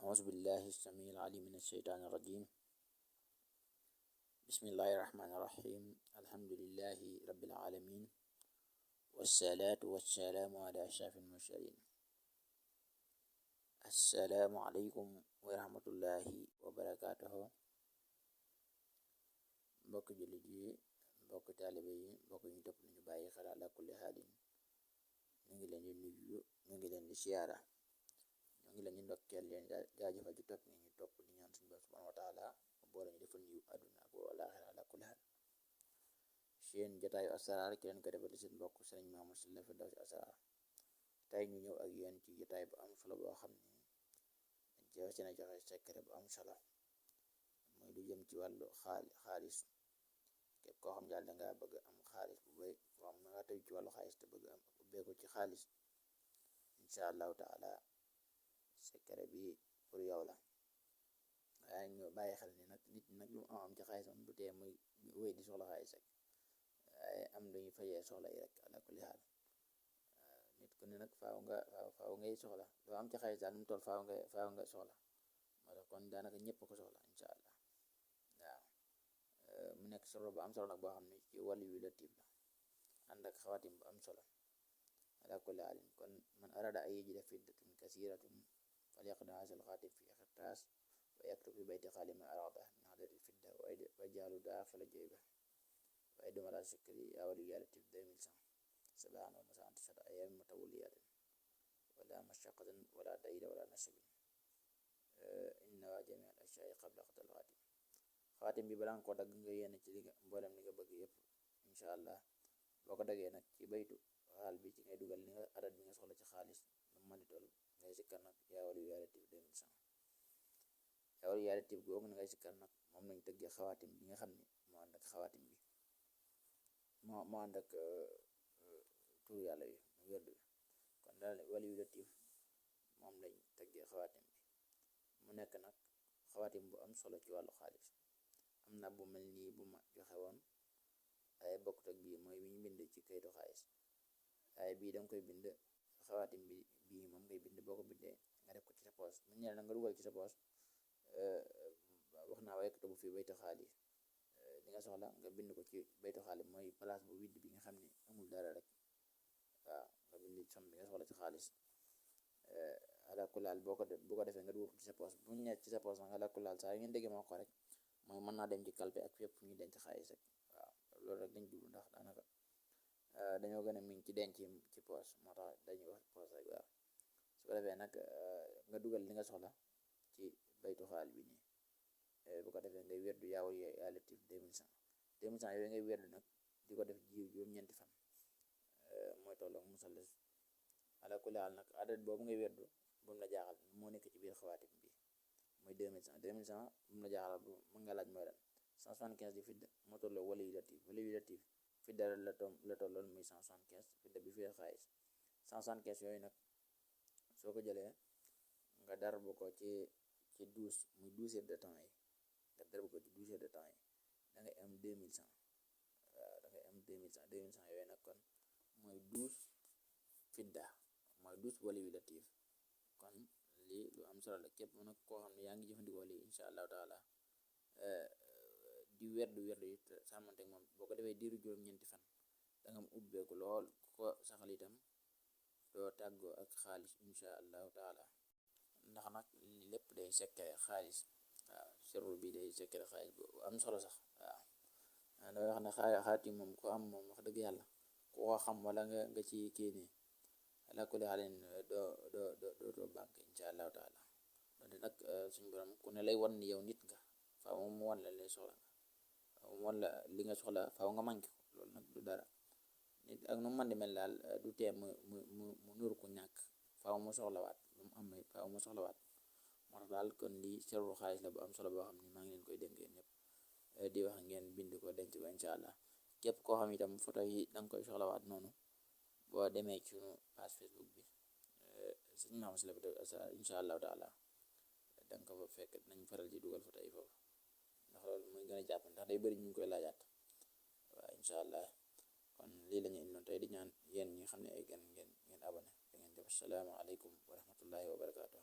أعوذ بالله السميع العليم من الشيطان الرجيم. بسم الله الرحمن الرحيم. الحمد لله رب العالمين، والصلاة والسلام على أشرف المرسلين. السلام عليكم ورحمة الله وبركاته. mbokk jullit yi, mbokk taalibe yi, mbokk ñu topp nañu bàyyi xel ala kulli xaalin, ñu ngi leen di nuyu, ñu ngi leen di siyaara, ñu ngi leen di ndokkeel leen jaajëfal ci topp ngi ñu topp di ñaan suñu borom subhanahu wa taala mu boole ñu defal ñu àdduna ak àllaaxira ala kulli xaal. seen jotaayu asraar ki leen ko defal seen mbokk Sëriñ Mamour Sylla Firdawsi Asraar. tey ñu ñëw ak yéen ci jotaay bu am solo boo xam ne dañ ci seen joxe secret bu am solo, mooy lu jëm ci wàllu xaalis. képp koo xam daal dangaa bëgg am xaalis bu bëri, foo xam nga tëj ci wàllu xaalis te bëgg am ubbeeku ci xaalis, incha allahu taala secret bi pour yow la. waaye ñu bàyyi xel ni nag nit nag lu am ci xaalis moom du tee muy wéy di soxla xaalis rek, waaye am luñu fayee soxla yi rek ala kulli xaal. nit ku ne nag faaw ngay soxla loo am ci xaalis daal nu mu toll faaw nga soxla, moo tax kon daanaka ñëpp ko soxla incha allah. waaw mu nekk solo bu am solo nag boo xam ne ci wàllu yu latif la, ànd ak xawaatim bu am solo ala kulli xaalin. kon man arada ay yajida fiddatun kasiratun falyaqda haazal xaatim fi xirtaas wa yaktub fi bayti xaali ma arada min adadil fidda wa jaalu daaxila jayba wa idum ala shukri yaa wali yaa latif 2100 sab'an wa masaan 10 ayam mutawaliyatan wala mashaqatan wala dayda wala nasabin inna wa jami al ashyaai qabla xatal xaatim. xaatim bi balaa nga ko dagg nga yéene ci mboolem li nga bëgg yëpp incha allah. boo ko daggee nag ci baytu xaal bi ci ngay dugal li nga adat bi nga soxla ci xaalis lu mën di toll, ngay sikkar nag yaa wali yaa latif 2100. yaa wali yaa latif googu na ngay sikkar nag moom lañ tëggee xawaatim bi nga xam ne moo ànd ak xawaatim bi moo ànd ak tur yàlla yi mu wérdu bi. kon daal wali yu latif moom lañ tëggee xawaatim bi, mu nekk nag xawaatim bu am solo ci wàllu xaalis. am na bu mel nii bu ma joxe woon, ay bokkut ak bii mooy bi ñu bind ci kayitu xaalis. waaye bii danga koy bind xawaatim bi, bii moom ngay bind, boo ko bindee nga def ko ci sa poos mu ñeel na nga dugal ci sa poos. wax naa waaye katubu fii baytu xaalis, li nga soxla nga bind ko ci baytu xaalis mooy place bu widd bi nga xam ne amul dara rek. waaw nga bind som bi nga soxla ci xaalis ala kulaal bu ko defee nga dugal ko ci sa poos. bu ñu nekk ci sa poos nag ala kulaal saa yu ngeen déggee ma wax ko rek mooy mën naa dem ci kalpe ak fépp fu ñuy denc xaalis rek. waaw loolu rek dañ jublu ndax daanaka dañoo gën a miin ci denc ci poos, moo tax dañuy wax poos rek. waaw su ko defee nag nga dugal li nga soxla ci baytu xaal bi nii, bu ko defee ngay werdu yaa wali yaa latif 2100 yooyu ngay werdu nag di ko def jiw juróom-ñeenti fan, mooy tolloog musallas ala kulli haal. nag adat boobu ngay werdu bu mu la jaaxal, moo nekk ci biir xawaatim bi mooy 2100 bu mu la jaaxal. bu mën nga laaj mooy lan 175 di fidda moo tolloog wali yu latif fidda la tollool muy 175 fidda bi fii xaalis 175 yooyu nag soo ko jëlee nga darbu ko ci 12 muy 12 heures de temps yi, nga darbu ko ci 12 heures de temps yi da ngay am 2100. waaw da ngay am 2100 yooyu nag kon mooy 12 fidda, mooy 12 wali yu latif. kon lii lu am solo la, képp nag koo xam ne yaa ngi jëfandikoo lii incha allahu taala di werdu yi sàmmanteeg moom, boo ko defee diiru juróom-ñeenti fan da nga am ubbeeku lool. ko saxal itam doo tàggoo ak xaalis incha allahu taala, ndax nag lii lépp day secret xaalis. waaw sirru bi day secret xaalis bu am solo sax. waaw damay wax ne xaatim moom ko am moom wax dëgg yàlla ku ko xam wala nga ci kii nii ala kulli xaalin doo banque incha allahu taala. donte nag suñu borom ku ne lay wan ni yow nit nga, faaw mu wan la lay soxla nga, faaw mu wan la li nga soxla, faaw nga manqué ko. loolu nag du dara, nit ak nu mu mën di mel daal du tee mu nuru ko ñàkk, faaw mu soxlawaat lu mu am faaw mu soxlawaat. moo tax daal kon lii sirru xaalis la bu am solo boo xam ne maa ngi leen koy dénk yéen ñëpp, di wax ngeen bind ko denc ko incha allah. képp koo xam itam photo yi da nga koy soxlawaat noonu, boo demee ci sunu page Facebook bi Sëriñ Mamour Sylla Firdawsi Asraar incha allahu taala da nga ko fa fekk. nañ faral di dugal photo yi foofu ndax loolu muy gën a jàpp, ndax day bëri ñu ngi koy laajaat. waaw incha allah kon lii la ñu indiloon tey, di ñaan yéen ñi nga xam ne ay gan ngeen abonné da ngeen def. asalaamaaleykum wa rahmatullahi wa barakaatu.